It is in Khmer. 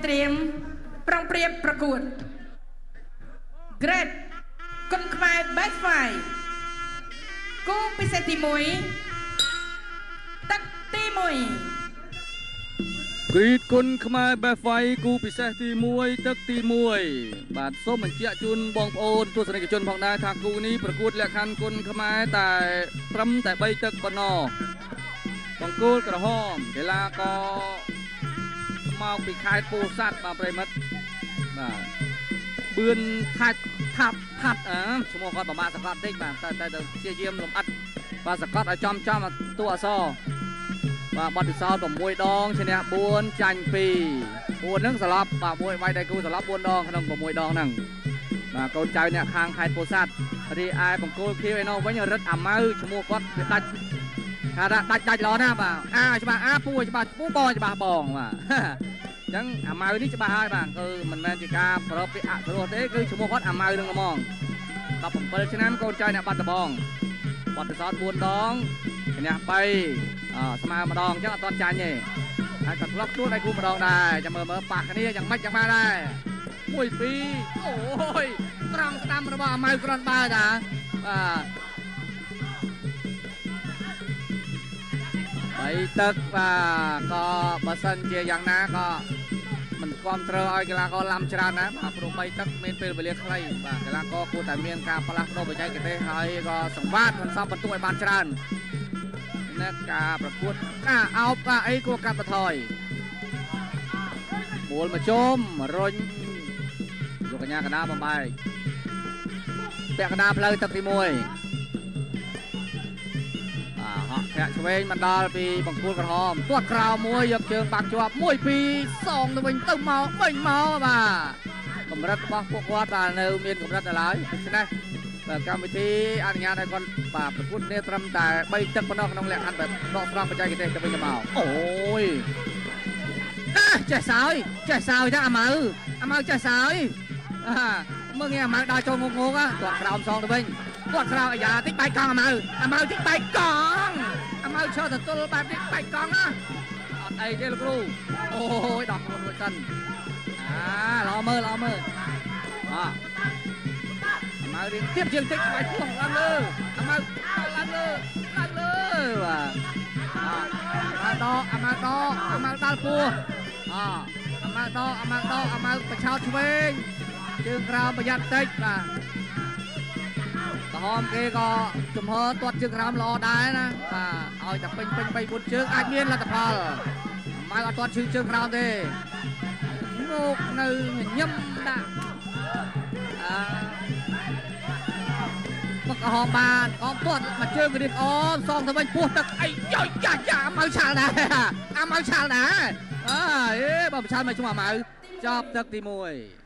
ត្រៀមប្រុងប្រៀបប្រកួត Great គុនខ្មែរ Best Fight គូពិសេសទី1ទឹកទី1 គ្រីតគុណខ្មែរបេះហ្វៃគូពិសេសទី1ទឹកទី1បាទសូមបញ្ជាក់ជូនបងប្អូនទស្សនិកជនផងដែរថាគូនេះប្រកួតលក្ខខណ្ឌគុណខ្មែរតែត្រឹមតែ3ទឹកប៉ុណ្ណោះបង្គោលក្រហមកីឡាករមកពីខេត្តពោធិ៍សាត់បាទប្រិមិត្តបាទបឿនថាច់ថាប់ផាត់អើឈ្មោះគាត់ប្រមាថសកត់តិចបាទតែតែព្យាយាមលំអិតបាទសកត់ឲ្យចំចំតួអក្សរបាទបទពិសោធន៍6ដងឈ្នះ4ចាញ់2 4ហ្នឹងសន្លប់បាទមួយវាយដៃគូសន្លប់4ដងក្នុង6ដងហ្នឹងបាទកូនចៅអ្នកខាងខេត្តពោធិ៍សាត់រីឯបង្គោលខៀវឯនោះវិញរិទ្ធអាម៉ៅឈ្មោះគាត់វាដាច់ថាដាច់ដាច់ល្អណាស់បាទអាច្បាស់អាពូច្បាស់ពូបងច្បាស់បងបាទអញ្ចឹងអាម៉ៅនេះច្បាស់ហើយបាទគឺមិនមែនជាការប្រពពីអសរោះទេគឺឈ្មោះគាត់អាម៉ៅនឹងហ្មង17ឆ្នាំកូនចៅអ្នកបាត់ដបងបទពិសោធន៍4ដងឈ្នះ3អស្មើម្ដងអញ្ចឹងអត់ទាន់ចាញ់ទេហើយក៏ធ្លាប់ទួដៃគូម្ដងដែរចាំមើលមើលប៉ះគ្នាយ៉ាងម៉េចយ៉ាងម៉ាដែរ1 2អូយត្រង់ស្ដាំរបស់អាម៉ៅក្រាន់បើតាបាទបីទឹកបាទក៏បើសិនជាយ៉ាងណាក៏មិនគាំទ្រឲ្យកីឡាករឡាំច្រើនណាបាទព្រោះ3ទឹកមានពេលវេលាខ្លីបាទកីឡាករគួរតែមានការផ្លាស់ប្ដូរបច្ចេកទេសហើយក៏សង្វាតសន្សំបន្ទុកឲ្យបានច្រើនណាការប្រកួតការអោបការអីគួរកាត់បន្ថយមូលមកជុំរុញលោកកញ្ញាកណាបំបែកពាក់កណ្ដាលផ្លូវទឹកទី1បាទហក់ធាក់ឆ្វេងមកដល់ពីបង្គោលក្រហមទាត់ក្រោមមួយយកជើងបាក់ជាប់1 2សងទៅវិញទៅមកវិញមកបាទកម្រិតរបស់ពួកគាត់បាទនៅមានកម្រិតនៅឡើយដូច្នេះបាទកម្មវិធីអនុញ្ញាតឲ្យគាត់បាទប្រកួតគ្នាត្រឹមតែ3ទឹកប៉ុណ្ណោះក្នុងលក្ខខណ្ឌបែបដកស្រង់បច្ចេកទេសទៅវិញទៅមកអូយអាចេះសើយចេះសើយតាអាម៉ៅអាម៉ៅចេះសើយអាមើលងាយអាម៉ៅដើរចូលងងងទាត់ក្រោមសងទៅវិញទាត់ក្រោមអាយ៉ាតិចបែកកង់អាម៉ៅអាម៉ៅតិចបែកកង់អាម៉ៅឈរទៅទល់បែបនេះបែកកង់ណាអត់អីទេលោកគ្រូអូយដោះខ្លួនមួយសិនអាល្អមើលល្អមើលអអាម៉ៅរៀងទៀបជាងតិចស្បែកពោះឡើងលើអាម៉ៅឡើងលើឡើងលើបាទអាម៉ៅដកអាម៉ៅដកអាម៉ៅដាល់ពោះអអាម៉ៅដកអាម៉ៅដកអាម៉ៅបឆោតឆ្វេងជើងក្រោមប្រយ័ត្នតិចបាទក្រហមគេក៏ចំហទាត់ជើងក្រោមល្អដែរណាបាទឲ្យតែពេញពេញ3 4ជើងអាចមានលទ្ធផលអាម៉ៅអត់ទាត់ឈឺជើងក្រោមទេងោកនៅញឹមដាក់អាមកក្រហមបានអមទាត់មកជើងរៀបអមសងទៅវិញពោះទឹកអីចុយចាចាអាម៉ៅឆាល់ដែរអាម៉ៅឆាល់ដែរអើយបើឆាល់មកឈ្មោះអាម៉ៅចប់ទឹកទី1